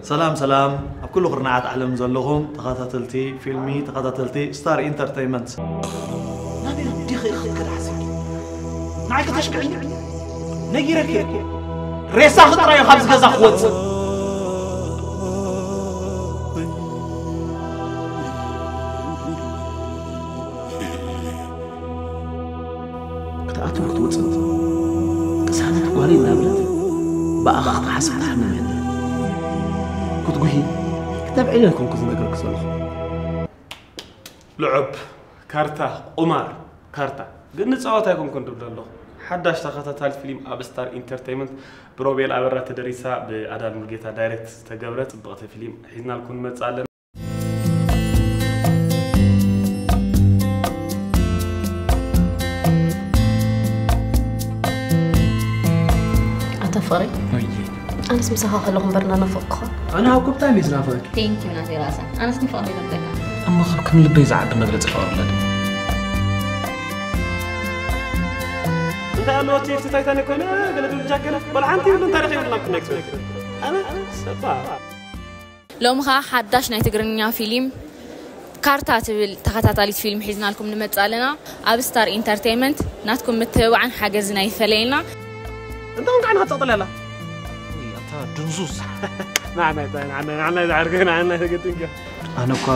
ሰላም ሰላም ኣብ ኩሉ ኩርናዓት ዓለም ዘለኹም ተኸታተልቲ ፊልሚ ተኸታተልቲ ስታር ኢንተርተይመንት። ናበይ ዲኺ ኢኺ ክትከድ ሓሲብኪ? ንዓይ ከተሽክዕኒ? ነጊረኪ እየ እኮ። ሬሳኺ ጥራይ እዩ ካብዚ ገዛ ክወጽእ። ክትኣትው ክትወፅእ ቅሳነት ጓለይ እናበለት ብኣኻ ክትሓስብ ትሓምም እያ። ክትጉሂ ክተብዕሊ ኣይኮንኩ ዝነግረኪ ዘለኹ። ልዑብ፣ ካርታ፣ ቁማር፣ ካርታ ግን ንፃወት ኣይኮንኩን ድብል ኣለኹ። ሓዳሽ ተኸታታሊት ፊልም ኣብ ስታር ኢንተርቴይመንት ብሮቤል ኣበራ ተደሪሳ ብኣዳም ሙሉጌታ ዳይሬክት ዝተገብረ ፅብቕቲ ፊልም ሒዝናልኩም ንመፅእ ኣለና። ኣታ ፍቕረይ፣ ኣነስ ምሳኻ ከለኹ እምበር እናናፈቕኩኻ። ኣነ ሃብኩብ ብጣዕሚ እየ ዝናፍቐኪ። Thank you ናተይ ራእሳ። ኣነስ ንፍቕሪ ይረብለካ። እሞ ካብ ከም ልበይ ዝዓቢ መግለፂ ፍቕሪ ኣሎ ድዩ? እንታይ ኣለዎ እቲ እቲ ታይታኒክ ኮይነ ገለ ትብል ጃክ ገለ? ወላ ሓንቲ የብሉን ታሪኽ የብሉን ኣብ ክንደይ ክትብል። ኣነ ሰባ ሎሚ ኸኣ ሓዳሽ ናይ ትግርኛ ፊልም ካርታ ትብል ተኸታታሊት ፊልም ሒዝናልኩም ንመጽእ ኣለና። ኣብ ስታር ኢንተርቴይመንት ናትኩም ምትብባዕን ሓገዝን ኣይፈለየና። እንታይ ኾንካ ዓይንኻ ትጸቕጥለይ ኣላ? ኣታ ድንዙዝ። ንዓና እንታይ ንዓና ንዓና ዝዓርገ ንዓና ተገጥንካ። ኣነ እኳ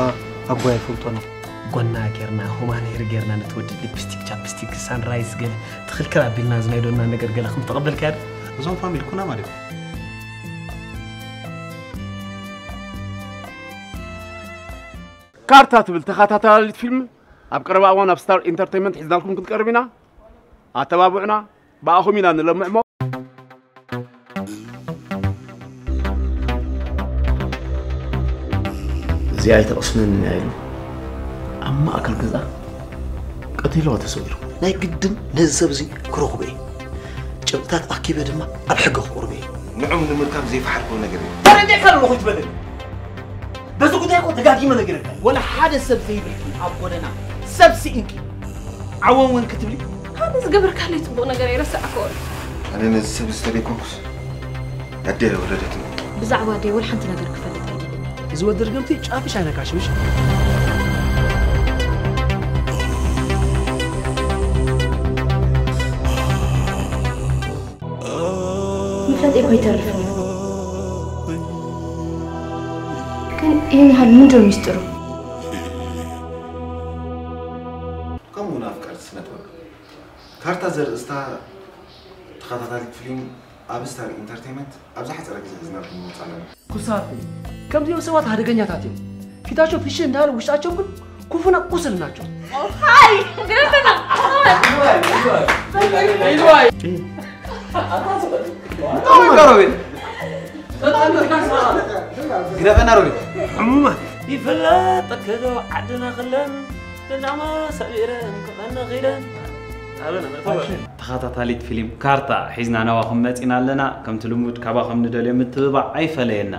ኣቦይ ኣይፈልጦን እየ። ጎና ጌርና፣ ሁማን ሄር ጌርና፣ ነቲ ወዲ ሊፕስቲክ፣ ቻፕስቲክ፣ ሳንራይዝ ገለ ትኽልክል ኣቢልና፣ እዚ ናይ ዶና ነገር ገለ ከም ተቐበልካዮ ዶ? እዞም ፋሚሊ ኩና ማለት እዩ። ካርታ ትብል ተኸታታሊት ፊልም ኣብ ቀረባ እዋን ኣብ ስታር ኢንተርቴይመንት ሒዝናልኩም ክንቀርብ ኢና። ኣተባብዑና፣ ብኣኹም ኢና ንለምዕ እሞ። እዚኣ ኣይተቐስነንን እያ ኢሉ ኣብ ማእከል ገዛ ቀቲልዋ ተሰዊሩ። ናይ ግድን ነዚ ሰብ እዚ ክረኽቦ እየ። ጭብጥታት ኣኪበ ድማ ኣብ ሕጊ ከቕርቦ እየ። ንዕኡ ንምርካብ ዘይፈሓርክዎ ነገር የለን። ተረዲእካ ኣለኹ ይትበለኒ። በዚ ጉዳይ እኮ ደጋጊመ ነጊረካ እየ። ወላ ሓደ ሰብ ዘይብልኪ ኣብ ጎደና ሰብ ስኢንኪ ዓወን ወን ክትብሊ? ኣነ ዝገበርካለይ ጽቡቕ ነገር ኣይረሳዕክዎን። ኣነ ነዚ ሰብ እዚ ተደይኮንኩስ ኣደይ ኣይወለደትኒ። ብዛዕባ ኣደይ ወላ ሓንቲ ነገር ክፈልጥ ኣይደልን። እዚ ወዲ ርግምቲ ጫፍሽ ኣይነካሽ ምሽ? ምፍላጥ እኮ ይተርፍ እዩ። ግን ይህን ያህል ምንድን ነው ሚስጥሩ? ከምኡ እውን ኣፍቀርቲ ስነ ጥበብ። ካርታ ዘርእስታ ተኸታታሊት ፊልም ኣብ ስታር ኢንተርቴይመንት ኣብ ዝሓጸረ ግዜ ሒዝናልኩም ንመጽእ ኣለና። ኩሳት፣ ከምዚኦም ሰባት ሓደገኛታት እዮም። ፊታቸው ፍሽህ እንዳለ ውሽጣቸው ግን ኩፉና ቁስል ናቸው። ሃይ ግረፈና። ግረፈና ሮቤል። ግረፈና ሮቤል። ሕሙማት ይፍለጠ ከዶ ዓድና ክለን ደናማ ሰቢረን ክቐነ ኺደን። ኣበና መእተወ። ተኸታታሊት ፊልም ካርታ ሒዝና ናባኹም መጺና ኣለና። ከምቲ ልሙድ ካባኹም ንደልዮ ምትብባዕ ኣይፈለየና።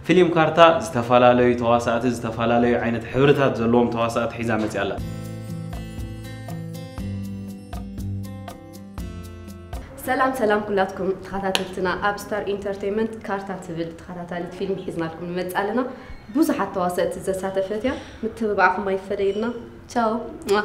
ፊልም ካርታ ዝተፈላለዩ ተዋሳእቲ፣ ዝተፈላለዩ ዓይነት ሕብርታት ዘለዎም ተዋሳእቲ ሒዛ መጺኣ ኣላ። ሰላም ሰላም ኩላትኩም ተኸታተልትና፣ ኣብ ስታር ኢንተርቴይመንት ካርታ ትብል ተኸታታሊት ፊልም ሒዝናልኩም ንመጽእ ኣለና። ብዙሓት ተዋሰእቲ ዘሳተፈት እያ። ምትብባዕኹም ኣይፈለየና። ቻው። ሟ።